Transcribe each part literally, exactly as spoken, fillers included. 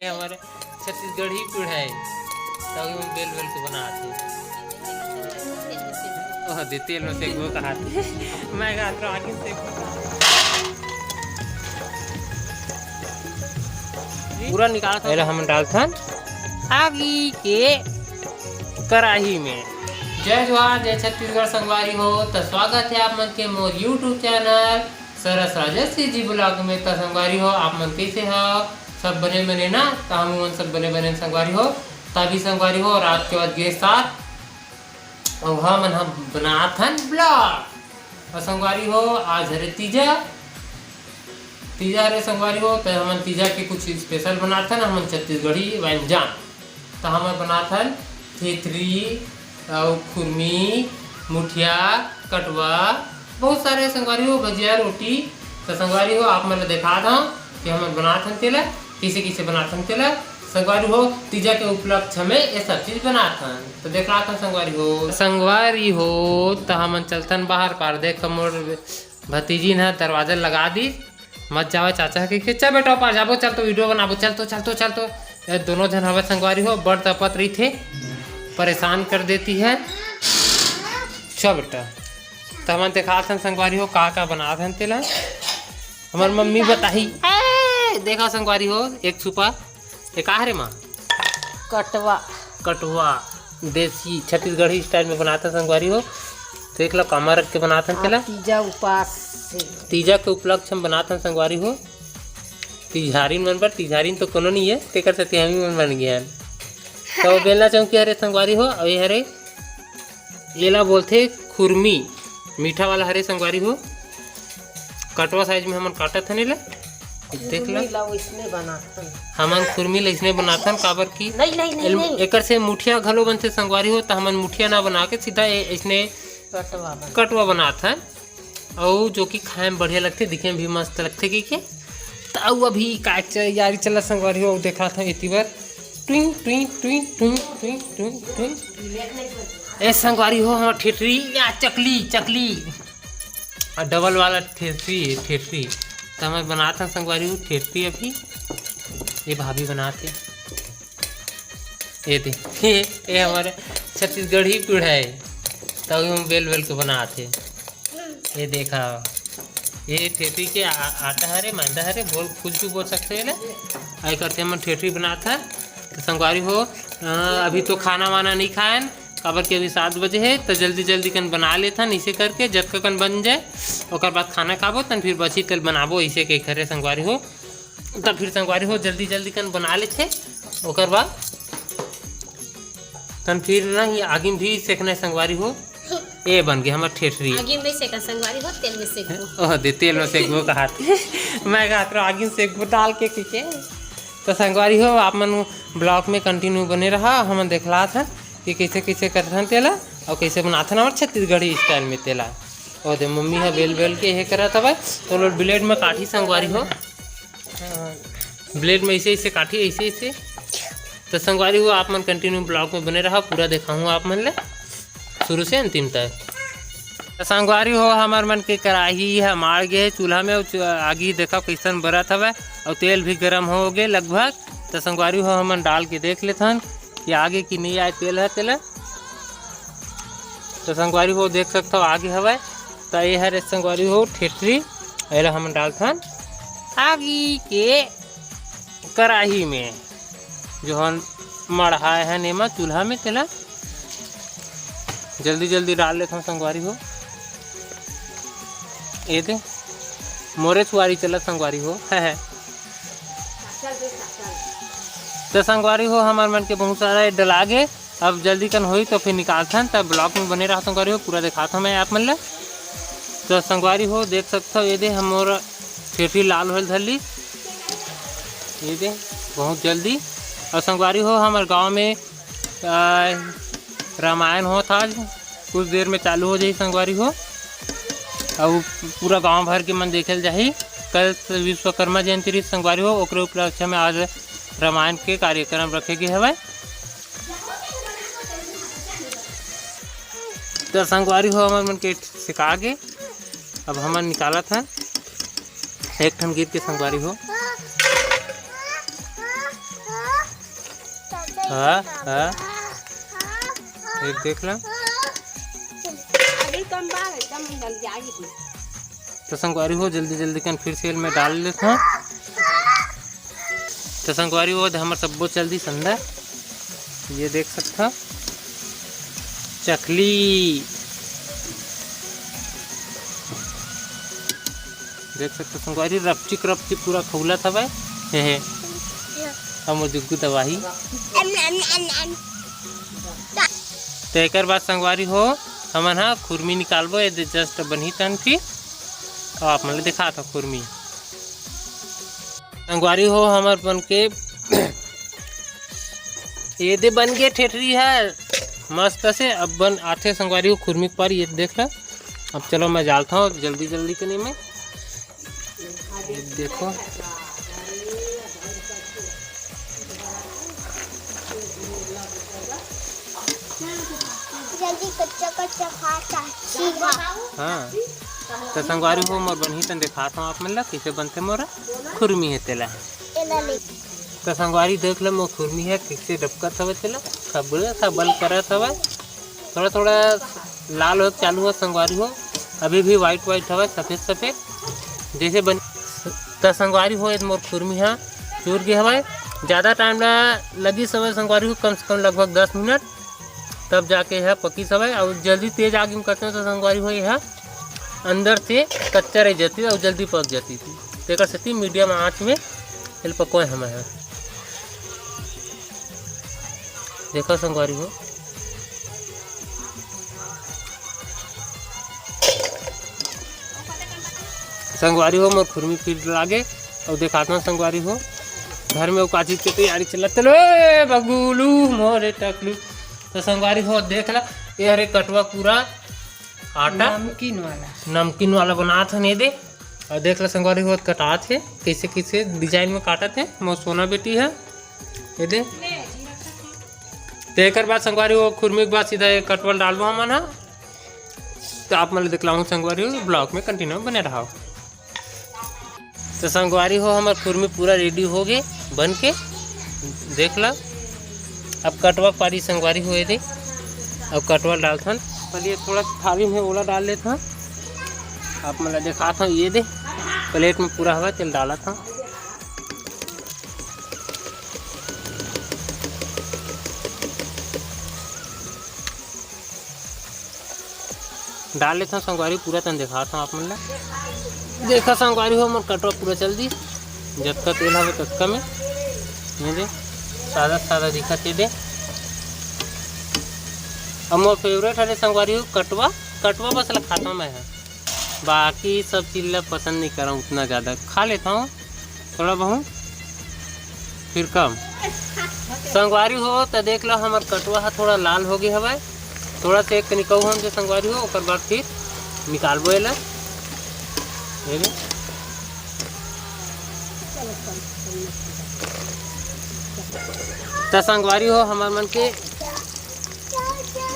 ये हमारे छत्तीसगढ़ी पिढ़ाई, तो हम बेल बेल के बनात हे। ओह, दे तेल में सेकबो कहात। मैं कहा तो आगे सेकबो। पूरा निकाल। पहले हम डालथन आगी के कढ़ाई में। जय जोहार, जय छत्तीसगढ़ संगवारी हो। तो स्वागत है आप मन के मोर YouTube चैनल सरस राजश्री जी ब्लॉग में। तो संगवारी हो, आप मन कैसे हो? सब बने बने ना? तो हम मन सब बने बने संगवारी हो। तभी संगवारी हो, रात के बज गे सात, और हमन हम बनात हन ब्लॉग। और संगवारी हो, आज हरे तीजा, तीजा हरे संगवारी हो, तो हमन तीजा के कुछ स्पेशल बनात हन, हमन छत्तीसगढ़ी व्यंजन। तो हमन बनात हन थेथरी, अउ खुरमी, मुठिया, कटवा, बहुत सारे संगवारी हो, भजिया, रोटी। तो संगवारी हो, आप मन ल देखा दो कि हमन बनात हन तेला, किसे किसे बनात हन तेला। संगवारी हो, तीजा के उपलक्ष्य में ये सब चीज बनात हन। तो देख रहा था संगवारी हो, संगवारी हो, तो हमन चलथन बाहर पार। देख मोर भतीजी न दरवाजा लगा दी, मत जावे चाचा के, के, "चल बेटा, ऊपर जाबो, चल तो वीडियो बनाबो, चल तो, चल तो, चल तो।" ये दोनों झन हवे संगवारी हो, बड़ तपत रही थे, परेशान कर देती है। चल बेटा, तो हमन देखात हन संगवारी हो, का का बनात हन तेला। हमर मम्मी बताही। ए, देखा संगवारी हो, एक छुपा, ये का हरे माँ? कटवा। कटवा, देसी छत्तीसगढ़ी स्टाइल में बनात हन संगवारी हो। देख लो, कामा रख के बनात हन तेला। तीजा उपास से। तीजा के उपलक्ष्य में बनात हन संगवारी हो। तिजहारिन मन बर, तिजहारिन तो कोनो नहीं है, तेकर सेती हम ही मन बन गए हन। तो बेलना चौकी हरे संगवारी हो, अउ ये हरे, येला बोलथे खुरमी, मीठा वाला हरे संगवारी हो। कटवा साइज में हमन काटत हन एला, देख ला। खुरमी ला वैसने बनाथन। हमन खुरमी ला इसने बनाथन, काबर की नहीं, नहीं, नहीं, एल-, नहीं। एकर से मुठिया घलो बनथे संगवारी हो, त हमन मुठिया ना बना के सीधा ए-, इसने कटवा बना। कटवा बनाथन, अउ जो कि खाए में बढ़िया लगथे, दिखे में भी मस्त लगथे, की के। त अउ अभी का तैयारी चला संगवारी हो, देखात हन एती बर। टुइंग, टुइंग, टुइंग, टुइंग, टुइंग, टुइंग, टुइंग। ए संगवारी हो, हमर ठेठरी, या चकली, चकली। आ डबल वाला ठेठरी हे, ठेठरी। त मैं बनात हन संगवारी हो ठेठरी अभी। ये भाभी बनात हे। ये दे, ये, ये हमारे छत्तीसगढ़ी पिढ़ा हे। तभी हम बेल बेल के बनात हे। ये देखा, ये ठेठरी के आ-, आटा हरे, मैदा हरे, बोल, कुछ भी बोल सकते हैं ना। आई करते हम ठेठरी बनात हन। तो संगवारी हो, अ, अभी तो खाना वाना नहीं खाएन, काबर के अभी सात बजे हे, तो जल्दी जल्दी कन बना लेथन, इसे करके जतका कन बन जाए, ओकर बाद खाना खाबो, तन फिर बची तेल बनाबो, इसे के घरे संगवारी हो। तब फिर संगवारी हो जल्दी जल्दी कन बना लेथे, ओकर बाद तन फिर ना ही आगी में भी सेकना हे संगवारी हो। ए बन गे हमर ठेठरी। आगी में सेका संगवारी हो, तेल में सेकबो। ओह दे, तेल में सेकबो कहात। मैं कहत रहो आगी में सेकबो डाल के, के, के। तो संगवारी हो, आप मन ब्लॉग में कंटिन्यू बने रहा, हमन देखलात हन कि कैसे कैसे करथन तेला, और कैसे बनाथन हमर छत्तीसगढ़ी स्टाइल में तेला। और दे मम्मी ह बेल बेल के हे करत हवय, तो लोग ब्लेड में काटी संगवारी हो। ब्लेड में ऐसे ऐसे काटी, ऐसे ऐसे। तो संगवारी हो, आप मन कंटिन्यू ब्लॉग में बने रहा, पूरा देखाहूँ आप मन ले शुरू से अंतिम तक। तो संगवारी हो, हमर मन के कढ़ाई ह माड़ गे हे चूल्हा में, अउ चू-, आगी देखा कैसन बरत हवय, अउ तेल भी गरम हो गे लगभग। तो संगवारी हो, हमन डाल के देख लेथन कि आगे कि नहीं आए तेल ह तेला। तो संगवारी हो, देख सकथव आगे हवय। तो ये हरे संगवारी हो ठेठरी, एला हमन डालथन आगी के कढ़ाई में, जो हन मढ़ाए हन एमा चूल्हा में, तेला जल्दी जल्दी डाल लेथन संगवारी हो। ये दे मोरे सुवारी चलत संगवारी हो, है, है। तो संगवारी हो, हमर मन के बहुत सारा ये डला गे, अब जल्दी कन होई तो फिर निकालथन, तब ब्लॉग में बने रहा संगवारी हो, पूरा देखात हूँ मैं आप मन ला। तो संगवारी हो, देख सकथव, ये दे हमर ठेठरी लाल होल धरली, ये दे बहुत जल्दी। और संगवारी हो, हमर गांव में, आ, रामायण होत आज, कुछ देर में चालू हो जाही संगवारी हो। अउ पूरा गांव भर के मन देखे ल जाही। कल विश्वकर्मा जयंती रहिस संगवारी हो, ओकरे उपलक्ष्य में आज रामायण के कार्यक्रम रखे गे हवय। तो संगवारी हो, हमर मन के सेका गे, अब हमन निकालत हन एक ठन गिर के संगवारी हो। हाँ, हाँ। ये देख ला। अभी कम बा, एकदम जल्दी आगे कुछ। तो संगवारी हो, जल्दी जल्दी कन फिर से एमे डाल लेथन। तो संगवारी हो, हमर सब्बो चल दिस अंदर। ये देख सकथव, चकली। देख सकथव संगवारी, रपचिक रपचिक पूरा खउलत हवय। हे हे। अब मोर जुग्गू दबाही। तो एकर बाद संगवारी हो, हमन ह खुरमी निकालबो, ये दे just बनही तन फिर, अउ आप मन ल दिखात हव खुरमी। संगवारी हो, हमर बन के ये दे बन गे ठेठरी ह मस्त से। अब बन आथे संगवारी हो खुरमी के पारी, ये देख ल। अब चलो मैं डालत हव जल्दी जल्दी कनी में। ये देखो। जल्दी कच्चा कच्चा खा चाची। हाँ। तो संगवारी हो, मोर बनही तन दिखात हव आप मन ला, कइसे बनथे मोर खुरमी हे तेला। एला ले। तो संगवारी देख लो, मोर खुरमी हे कइसे डबकत हवे तेला, खबल खबल करत हवे। थोड़ा थोड़ा लाल होए के चालू हो संगवारी हो, अभी भी white white हवे, सफेद सफेद जइसे बन। त संगवारी हो, ये मोर खुरमी ह चूर गे हवय। ज़्यादा time ला लगिस हवय संगवारी हो, कम से कम लगभग दस मिनट, तब जाके यह पकिस हवय। अउ जल्दी तेज आगी में करते हो तो संगवारी हो, यह अंदर से कच्चा रह जाती अउ जल्दी पक जाती थी, तेकर सेती medium आँच में तेल पकोए हमें ह। देखो संगवारी हो, संगवारी हो, मोर खुरमी फिर लागे अउ देखात हव संगवारी हो, घर में अउ का चीज के तैयारी चलत। चलो ए बगुलू मोरे टकलू। तो संगवारी हो, देख ला, ये हरे कटवा पूरा आटा नमकीन वाला। नमकीन वाला बनात हन ये दे। अउ देख ला संगवारी हो, कटात हे, कइसे कइसे design में काटत हे मोर सोना बेटी ह, ये दे। तेकर बाद संगवारी हो, खुरमी के बाद सीधा ये कटवा ल डालबो हमन ह। तो आप मन ल दिखलाहूँ संगवारी हो, vlog में continue बने रहव। तो संगवारी हो, हमर खुरमी पूरा ready हो गे बन के, देख ला। अब कटवा पारी संगवारी हो, ये दे। अब कटवा ल डालथन, पहले थोड़ा थाली में ओला डाल लेथन, आप मन ल दिखात हव। ये दे, plate में पूरा हवय, तेल डालत हव। डाल लेथन संगवारी, पूरा तन देखात हव आप मन ला। देखा संगवारी हो, मोर कटवा पूरा चल दिस, जतका तेल हवे ततका में, ये दे, सादा सादा दिखत हे दे। अब मोर favourite हरे संगवारी हो कटवा, कटवा बस ला खाता मैं ह, बाकी सब चीज ला पसंद नहीं करव उतना ज्यादा, खा लेता हूँ थोड़ा बहुत, फिर कम। संगवारी हो, त देख लो, हमर कटवा ह थोड़ा लाल हो गे हवय। थोड़ा से एक निकऊ हम जे संगवारी हो, ओकर बाद फिर निकालबो एला। ये ले। त संगवारी हो, हमर मन के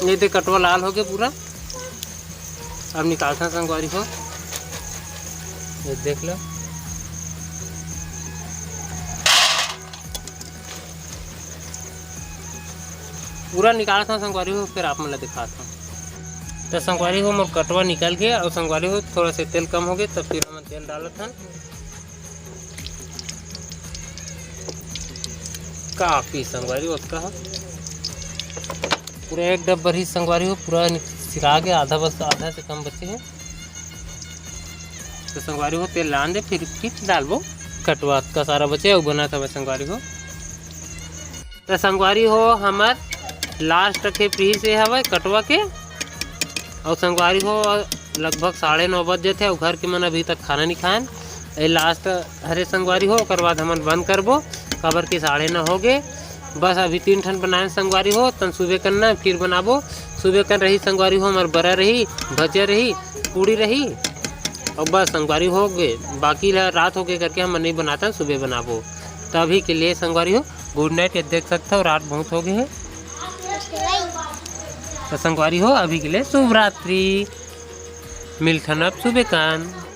ये दे कटवा लाल हो गे पूरा। अब निकालथन संगवारी हो, ये देख लो, पूरा निकालथन संगवारी हो, फिर आप मन ला दिखाथन। त संगवारी हो, मोर कटवा निकल गे, अउ संगवारी हो, थोड़ा से तेल कम हो गे, त फिर हमन तेल डालत हन। काफी संगवारी हो, ओतका ह। पूरा एक डब्बा ही संगवारी हो, पूरा नि-, सिरा गे, आधा बस, आधा से कम बचे हे। त संगवारी हो, तेल लान दे, फिर, फिर डालबो कटवा, ओतका सारा बचे, अउ बनत हवय संगवारी हो। त संगवारी हो, हमर last के piece ये हवय कटवा के। अउ संगवारी हो, लगभग साढ़े नौ बज जथे, अउ घर के मन अभी तक खाना नहीं खायन। ये last हरे संगवारी हो, ओकर बाद हमन बंद करबो, काबर कि साढ़े नौ हो गे। बस अभी तीन ठन बनाए संगवारी हो, तन सुबह करना, फिर बनाबो। सुबह कर रही संगवारी हो, हमर बरा रही, भजिया रही, पूड़ी रही, अउ बस संगवारी हो गे। बाकी ला रात हो गे करके हमन नहीं बनातन, सुबह बनाबो। त अभी के लिए संगवारी हो, good night। ये देख सकथव, रात बहुत हो गे हे। त संगवारी हो, अभी के लिए शुभ रात्रि, मिलथन अब सुबह कान।